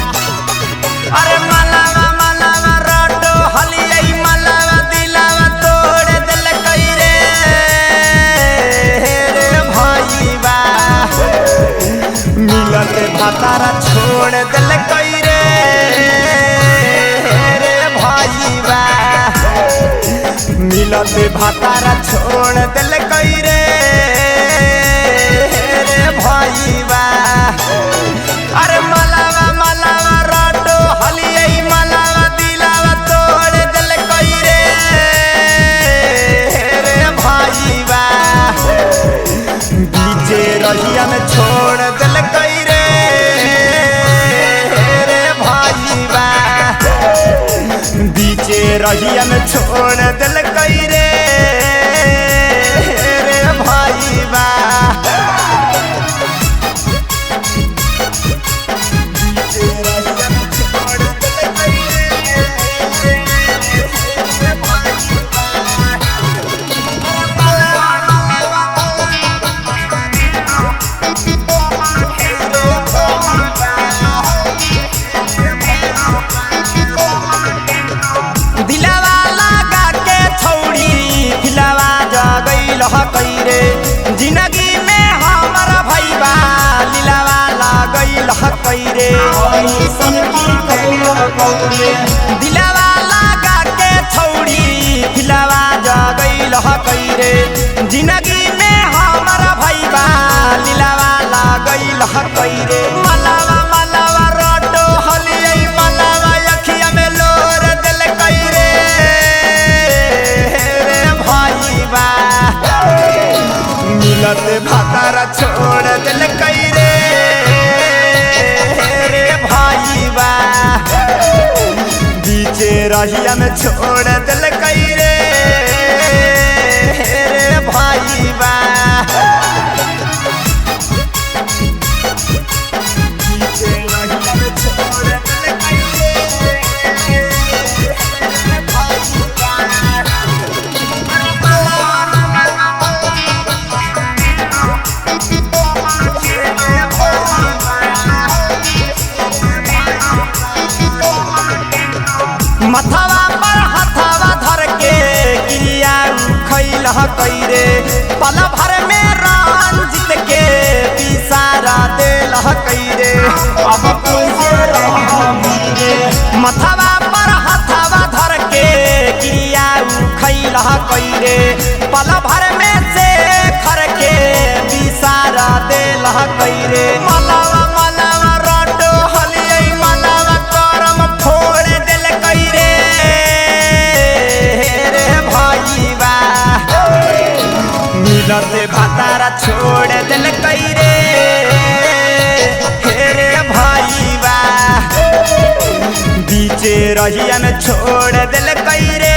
अरे मलावा मलावा रोटो हलियै मलावा दिलावा तोड़ देलकै रे रे भईबा मिलत भातारा छोड़ देलकै रे रे भईबा मिलत भातारा छोड़ देलकै रे रे भईबा। अरे मलावा मलावा रोटो हलियै मलावा दिलावा तोड़ देलकै रे रे भईबा बीचे रहिया में छोड़ देलकै रे रे भईबा बीचे रहिया में छोड़ देलकै रे रे भईबा। दिलावा लगा के छौड़ी खिलावा जगैल रे जिंदगी में हमर भैबा लीलावा लगैल रे दिलावा लगा के छौड़ी खिलावा जगैल रे जिंदगी में हमर भैबा लीलावा लगैल रे। मलावा मलावा रोटो हलियै मलावा अखिया में लोर देलकै रे रे भईबा मिलत भातारा छोड़ देलकै रे रे भईबा बीचे रहिया में छोड़ देलकै रे रे भईबा। मथवा पर हथवा धर के क्रिया खैल रे पल भर में रंजित के पिसारा देल रे अब मथवा पर हथवा धर के क्रिया खैल रे पल भर में से खर के पिसारा देल रे। मलावा मलावा रोटो हलियै मलावा करम फोड़ देलकै रे रे भईबा मिलत भातारा छोड़ देलकै रे रे भईबा बीचे रहिया में छोड़ देलकै रे।